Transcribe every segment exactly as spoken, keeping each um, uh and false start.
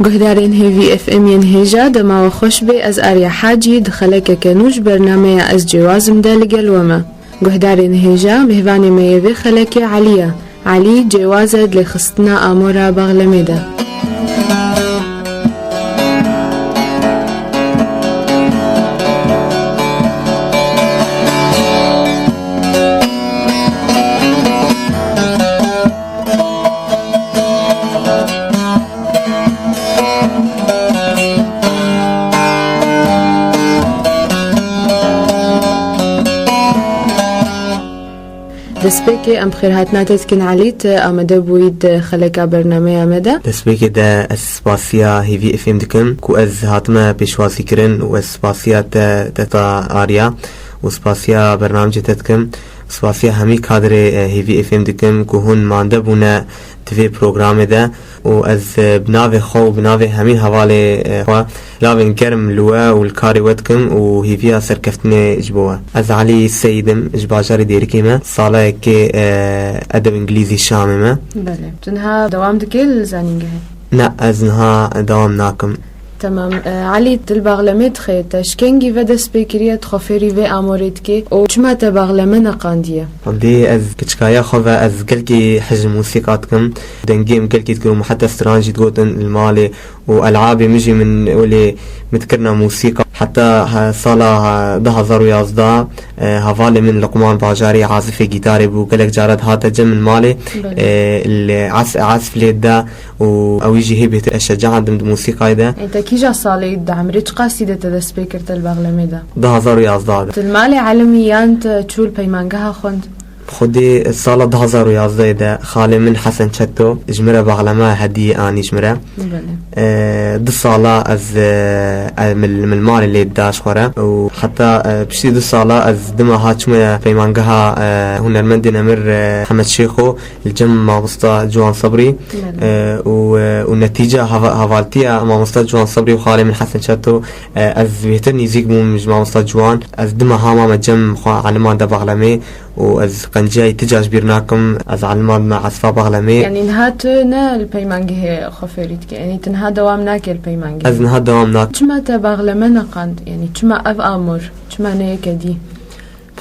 Guhdarên Hêvî F M yên hêja, dema we xweş bê, ez Arya Hacî di xelekeke nû ji bernameya Ez Cêwaz Im de li gel we me. Guhdarên hêja, mêvanê me yê vê xelekê Elî ye. Elî cêwaz e di lêxistina amora Baxlemê de. Destpêkê em xêrhatina te dikin Elî, tu amade bûyî di xeleka bernameya me de. Destpêkê de ez spasiya Hêvî F M dikim ku ez hatime pêşwazîkirin û ez spasiya te, te ta Arya û spasiya bernamecê te dikim. Spasiya hemî kadrê, e, Hêvî F M dikim ku hûn mande bûne di vê programê de û ez, e, bi navê xwe û bi navê hemî hevalê, e, xwe lavên germ li we û li karê we dikim û hêviya serkeftinê ji bo we. Ez Elî Seyîd im, ji bajarê Dêrikê me. Salayekê, e, edeb îngilîzî Şamê me. Belê. Tu niha dewam dikê li zanîngehê? Ne, ez niha dewam nakim. Temam. E, Elî, tu li Baxlemê dixê, te ji kengî ve dest pê kiriye, tu xwe fêrî vê amorê dikê û çima te Baxleme neqandiye? Xwedê ez kiçikaya xwe ve ez gelkî hej mûsîqa dikim. Dengê min gelkî dikir û min heta stran jî digotin li malê û elabê min jî min welê min dikirina mûsîqa. Heta he, sala he, du hazar û yazdeh, e, hevalê min Luqman Bajarî azifê gîtarê bû. Gelek cara dihate cem min malê, Belê. e, li es-, esf lê dida û ewî jî hê bêtir ez şecaha dim di mûsîqayê de. Ê, te kîja salê de, emrê çiqasî de te dest pê kir te li Baxlemê de? Du hazar û yazdeh de. Tu li malê elimî yan te çû li peymangeha xwend? Xwedê sala du hazar û yazdeh de xalê min Hesen Çeto ji min re Baxleme hediyê anî ji min re. Belê. E, du sala ez, e, e, mil-, mil malê lê dida ji xwe re û heta, e, piştî du sala ez dima ha çûme peymangeha, e, hunermendê nemir, e, Hemed Şêxo. Li cem mamosta Ciwan Sebrî, Belê. e, û, e, û netîca hava-, hevaltiya mamosta Ciwan Sebrî û xalê min Hesen Çeto, e, ez bêhtir nîzîk bûm ji mamosta Ciwan. Ez dima ha mame cem xwe eliman de Baxlemê û ez qenciyayî ti car ji bîr nakim. Ez eliman me esfa Baxlemê. Yanî niha tu ne li peymangehê xwe fêrî dikî? Yanî tu niha dewam nakê li peymangehê? Ez niha dewam nakim. Çima te Baxleme neqand? Yanî çima ev amor? Çima ne yeke dî?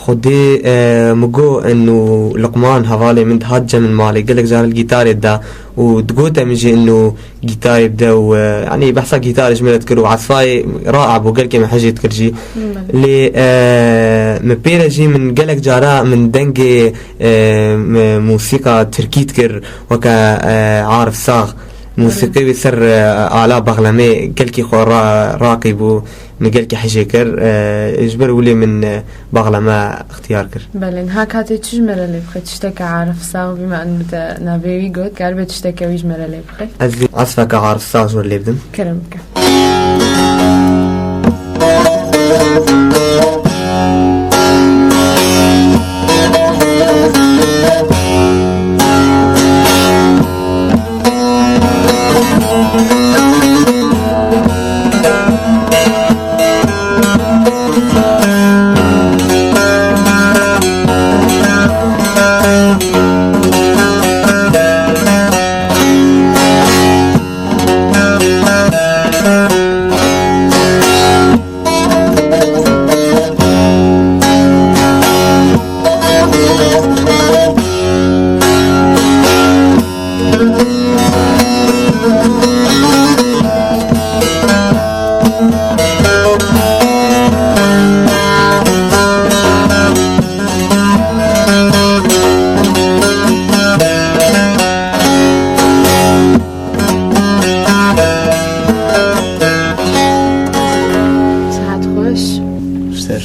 Xwedê, e, min got, eno Luqman hevalê min dihat cem min malê, gelek caran li gîtarê dida û digote min jî eno gîtarê bide û, e, yanî behsa gîtarê ji min re dikir û esfayê rae bû, gelkê min hejê dikir jî. Hmm. Lê, e, min pê re jî min gelek cara min dengê, e, min mûsîqa tirkî dikir weke, e, Arif Sax. Mûsîqê wî ser, e, ala Baxlemê gelkî xwe ra-, raqî bû. Min gelkî hejê kir, e, ji ber wilê min, e, Baxleme ixtiyar kir. Belê, niha katê çi ji me re lê bixê? Tişteke Arif Sax bî, me min te navê wî got, karibe tişteke wî ji me re lê bixê? Ez ê esfeke Arif Sax ji we lê bidim. Kerem bike. Sihet xweş. Ser.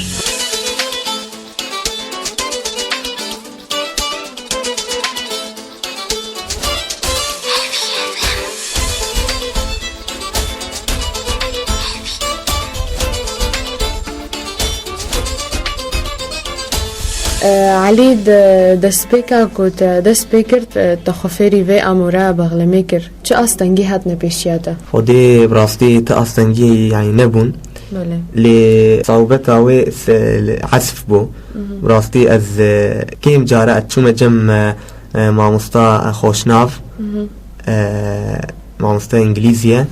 Elî, di destpêka ku te dest pê kir, te xwe fêrî vê amora Baxlemê kir. Çi astengî hatine pêşiya te? Xwedê bi rastî ti astengî, yanî, nebûn. Belê. Lê sawbeta wê se-, li esf bû. Mhm. Bi rastî ez, e, kêm cara ez çûme cem, e, e, mamosta, e, Xoşnav. Mhm. E, mamosta îngilîzî ye.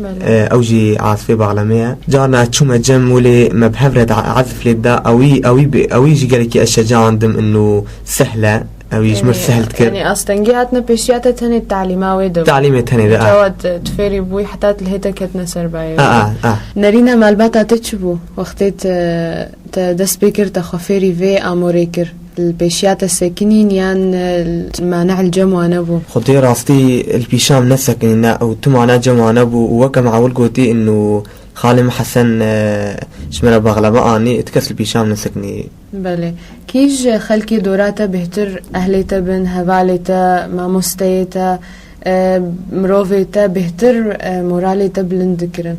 Belê. E, ew jî azifê baxlemê ye. Carna çûme cem wê lê me bi hev re de ezif lê da, ewî, ewî bi, ewî jî gelekî ez şecaandim inu sehle, ewî ji mir sehl dikir. Yanî astengî hatine pêşiya te tenê talîma wê de bû. Talîmê tenê de, a. Çawa tu, tu fêrî bûyî heta tu lihê te ketine ser bayê. A, a, a. Nerîna malbata te çi bû? Wextê te, te dest pê kir, te xwe fêrî vê amorê kir. Li pêşiya te sekinîn yan, e, mane li cem wan nebû? Xwedê rastî li pîşam nesekinîne û tu mane cem wan nebû û weke me ewil gotî inu xalê min Hesen, e, ji me re baxleme anî, tu kes li pîşam nesekinî. Belê. Kî ji xelkê dora te bêhtir ehlê te bin, hevalê te, mamosteyê te, e, mirovê te bêhtir, e, moralê te bilind dikirin?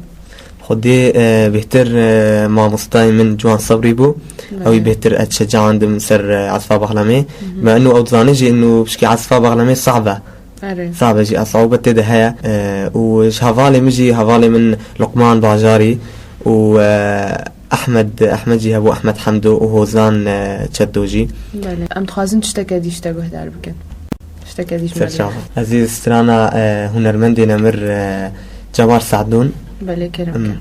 Xwedê, e, bêhtir, e, mamostayê min Ciwan Sebrî bû. Belê. Ew ê bêhtir ez şecaandim ser, e, ezfa baxlemê. Hı hı. Me inu ew dizanî jî inu pişkî ezfa baxlemê sabe. Erê. Sabe jî, esabet tê de heye. E, û ji hevalê min jî, hevalê min Luqman Bajarî û, e, Ehmed, Ehmed jî hebû, Ehmed Hemdo û Hozan, e, Çeto jî. Belê. Em dixwazin tişteke dî ji te guhdar bikin. Tişteke dî ji me re. Serçava. Ez ê strana, e, hunermendê nemir, e, Cemal Sadun. Belê, kerem ke.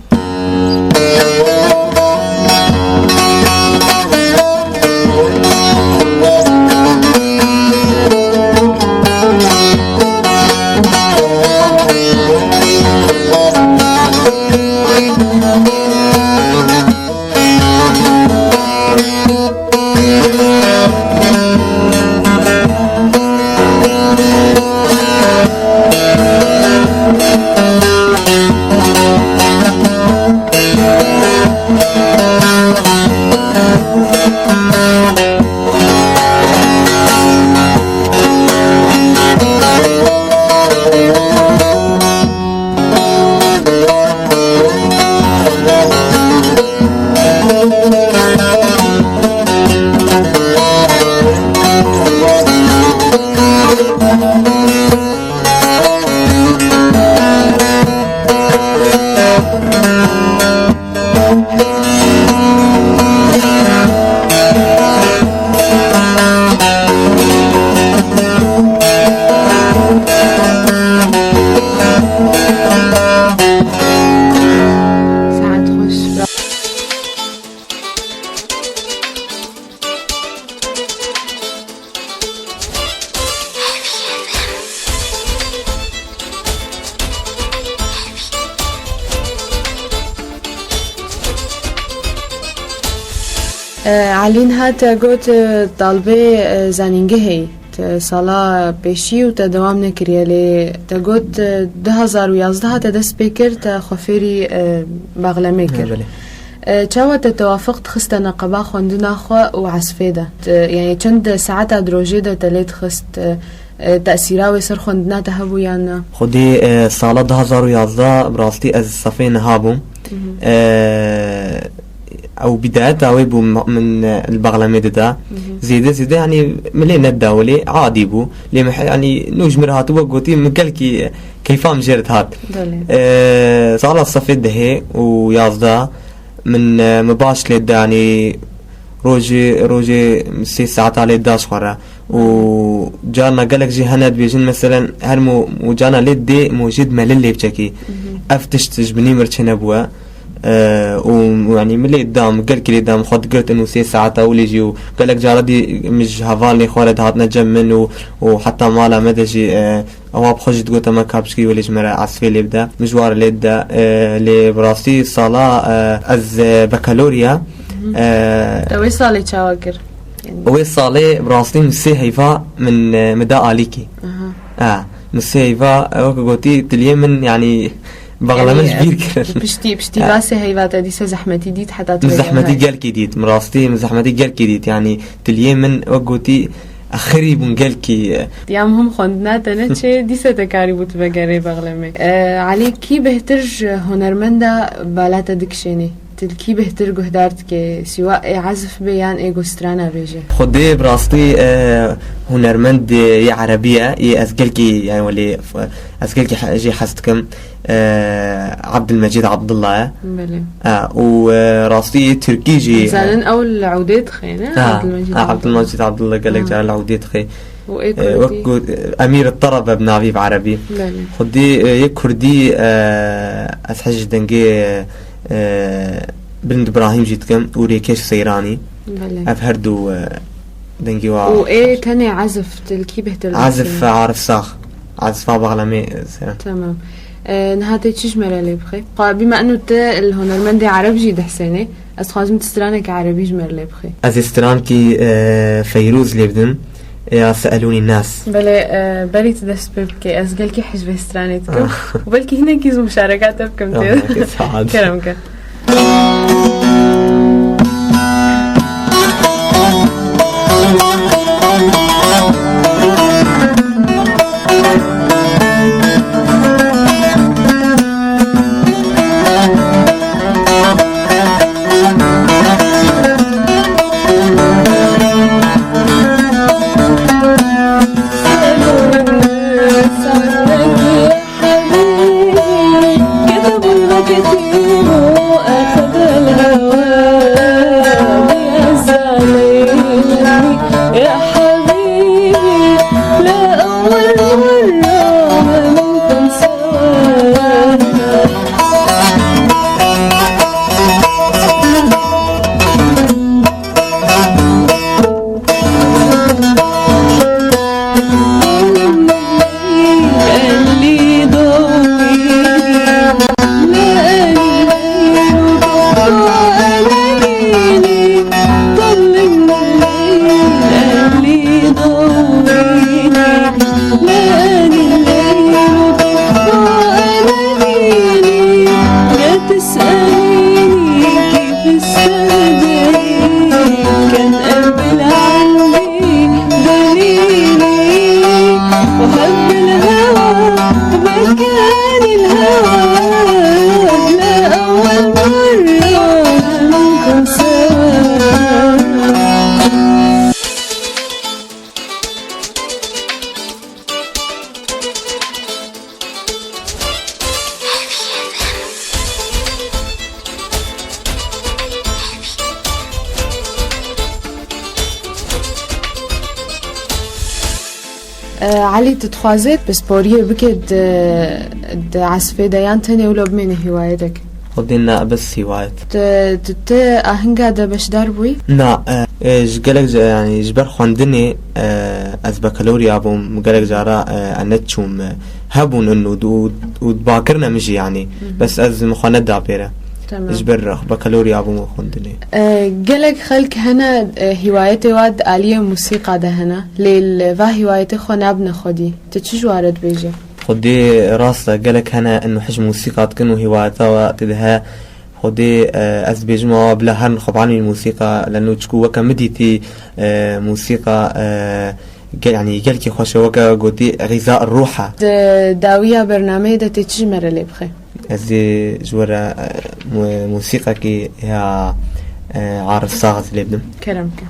Saet xweş. E, Elî, niha te got, e, talibê, e, zanîngehê yî. Te sala pêşî û te dewam nekiriye, lê te got, e, du hazar û yazdeh te dest pê kir, te xwe fêrî, e, baxlemê kir. Ha, belê. E, çawa te tewafiq dixiste neqeba xwendina xwe û ezfê de? Te, yanî çend saeta di rojê de te lê dixist? E, e, tesîra wê ser xwendina te hebû yan na? Xwedê, e, sala du hazar û yazdeh bi rastî ez sefê niha bûm. Mhm. E, ew bidayeta wê bû, min, e, li baxlemê dida. Mhm. Zêde zêde, yanî, min lê nedida welê, adî bû. Lê min, yanî, nû ji min re hatibû, gotî, min gelkî keyfa min jê re dihat. Belê. E, sala sefê dehê û yazdeh min, e, min baş lê dida, yanî, rojê, rojê sê saeta lê dida ji xwe re. Û carna gelek jî hene dibêjin, meselen, her mo, mo carna lê dê mo jê dimelil lê biçekî. Mhm. Ev tişt ji binî mir çênebûye. E, û, û, yanî, min lê dam, gelkî lê dam, xwe digirtin û sê saeta wî lê jî û gelek cara dî min ji hevalê xwe re dihatine cem min û, û heta mala me de jî, e, ewa bi xwe jî digote me ka pişkî welê ji me re esfê lê bide. Min ji wan re lê dide. E, lê bi rastî sala, e, ez, e, bakalorya, Mhm. e, Te wê salê çawa kir? Yanî Wê salê bi rastî min sê heyva min, e, min da alîkî. Aha. E, min sê heyva, e, weke gotî, tiliyê min, yanî, baxle min ji bîr kir. Piştî, piştî E. va sê heyva te dîse zehmetî dît heta tu Min vê zehmetî gel kî dît. Min rastî, min zehmetî gel kî dît. Yanî, tiliyê min, wek gotî, Axirî bûn gelkî, e. Ya muhim xwendina te neçê, dîse te karî bû tu vegerê bexlemê. E, Elî, kî bêhtir ji hunermenda bala te dikişênê? Tu li kî bêhtir guhdar dikê? Sîwa ê ezif bê yan ê gustrana bêje? Xwedê bi rastî, e, hunermend, e, yê erebî ye, yê ez gelkî, yani, welê, f-, ez gelkî he-, jê hez dikim. E, Abdülmecid Abdullah e. Belê. E, û, e, rastî Tirkî jî, e, Zanin ew li Ewdê dixê, ne? Ha, Abdülmecid ha, Abdullah. Abdülmecid Abdullah gelek Ha. cara li Ewdê dixê. û ê E, wek Kurdî? Got, e, Emîr Terebe bi navî bi erebî. Belê. Xwedî, e, yê Kurdî, e, ez hej ji dengê, e, Bilind Îbrahîm jî dikim û Rêkeş Seyranî. Belê. Ev her du, e, dengê wa. Û ê tenê ezif, tu li kî bêhtir Ezif dixwînî? Arif Sax. Ezifa Baxlemê, e, Seyran. Tamam. E, niha tê çi ji me re lê bixê? Xwe bîme eno tu li hunermendê ereb jî dihsênê. Ez dixwazim tu stranekî erebî ji me re lê bixî. Ez ê strankî, e, Feyrûz lê bidim. Ya Seelûnî Nas. Belê, e, berî tu dest pê bikê. Ez gelkî hej vê stranê dikim. Ah. Û belkî hinekî ji muşareka te bikim. Ah, tê. Saet. Kerem ke. E, Elî, tu dixwazê pisporiyê bikê di, di esfê de yan tenê wilo bimêne hîwayedek? Xwedê ne, bes hîwayet. Tu, tu, tu ahinga de beşdar bûyî? Na, e, e, ji gelek ca-, yanî ji ber xwendinê, e, ez bakalorya bûm, gelek cara, e, ez neçûm, e, hebûn in û, û, û bakirine min jî, yanî. Hı hı. Bes ez min xwe neda pê re. Tamam. Ji ber bakalorya bûm û xwendinê. E, gelek xelk hene, e, hîwayetê wa di aliyê musîqa de hene, lê li va hîwayetê xwe nabine xwedî. Tu çi ji wa re dibêjî? Xwedê rast e, gelek hene in ji musîqa dikin û hîwayeta we tê de he. Xwedê, e, ez dibêjim awa bila herin xwe bianîn musîqa, leno çikû weke min dîtî, e, musîqa, e, gel-, yanî gelkî xweş e, weke gotî xîza ruh e. Di dawiya bernameyê de tê çi ji me re lê bixê? Ez ê ji we re, e, mu-, musîqekî ya, e, Arif Sax ez lê bidim. Kerem ke.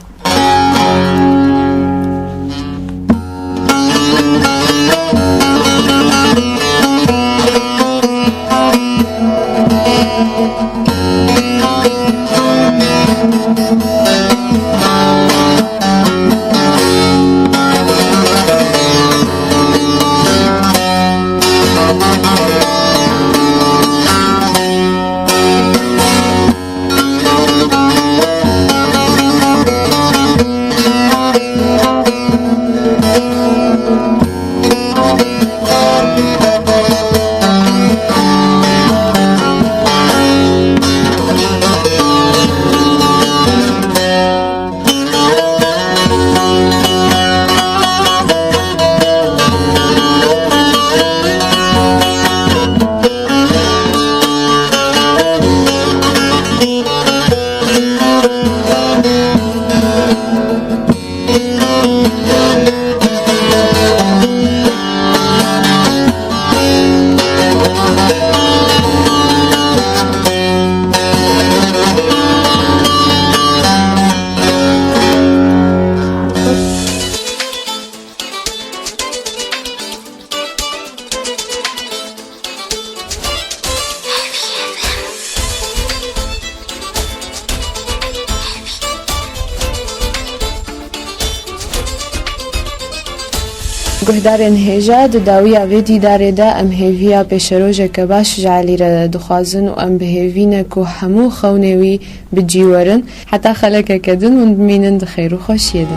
Guhdarên hêja, di dawiya vê dîdarê de em hêviya pêşerojeke baş ji Elî re dixwazin û em bi hêvî ne ku hemû xewnê wî bi cî werin. Heta xelekeke din hûn bimînin di xêr û xweşiyê de.